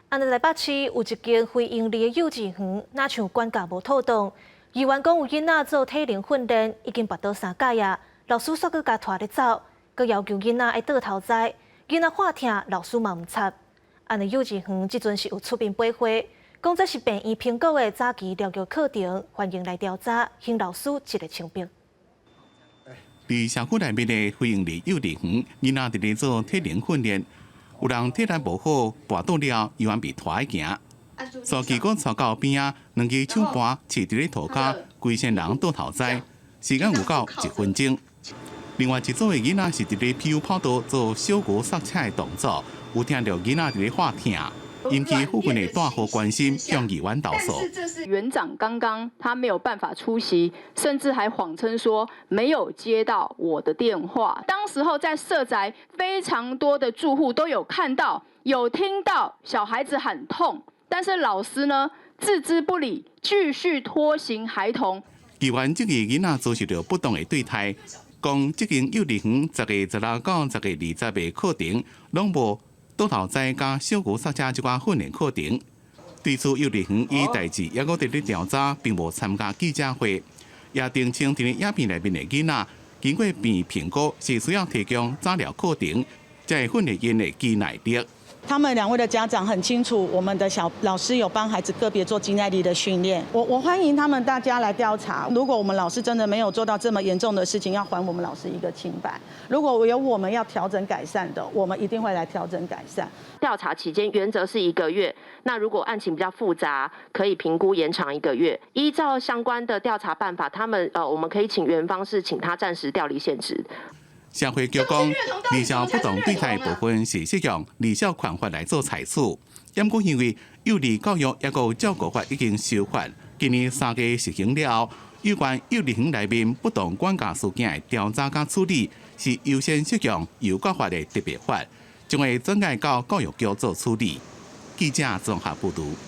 按呢台北市有一間非營利的幼稚園，若像管教無妥當，議員講有囡仔做體能訓練已經跋倒三擺啊，老師煞閣共拖咧走，閣要求囡仔愛倒頭栽，囡仔喊疼，老師嘛毋插。按呢幼稚園這陣是有出面回話，講這是病院評估的早期療育課程，歡迎來調查，還老師一個清白。佇社區內面的非營利幼稚園，囡仔佇咧做體能訓練。有人體力無好，跋倒了，猶原被拖去行。所結果拖到邊仔，兩支手盤飼佇咧塗跤，規身人倒頭栽，時間有夠一分鐘。另外一組的囡仔是佇咧 PU 跑道做小牛剎車的動作，有聽著囡仔佇咧喊疼，引起附近的大戶關心，向議員投訴。園長剛剛他沒有辦法出席，甚至還謊稱說沒有接到我的電話。當時候在社宅非常多的住戶都有看到、有聽到小孩子喊痛，但是老師呢置之不理，繼續拖行孩童。議員質疑囡仔遭受著不當的對待，講這間幼稚園10月16到10月20的課程，攏無倒頭栽佮小牛剎車這寡訓練課程。對此，幼稚園以代誌猶閣佇咧調查，並無參加記者會，也澄清佇咧影片內面的囡仔，經過病院評估是需要提供早療課程，才會訓練𪜶的肌耐力。他們兩位的家長很清楚，我們的小老師有幫孩子個別做肌耐力的訓練。我歡迎他們大家來調查。如果我們老師真的沒有做到這麼嚴重的事情，要還我們老師一個清白。如果有我們要調整改善的，我們一定會來調整改善。調查期間原則是一個月，那如果案情比較複雜，可以評估延長一個月。依照相關的調查辦法，他們我們可以請園方是請他暫時調離現職。社會局講，兒少不當對待部分是適用兒少權法來做裁處。毋過因為幼兒教育抑閣照顧法已經修法，今年3月實行了後，有關幼兒園內面不當管教事件的調查佮處理，是優先適用幼教法的特別法，將會轉介到教育局做處理。記者綜合報導。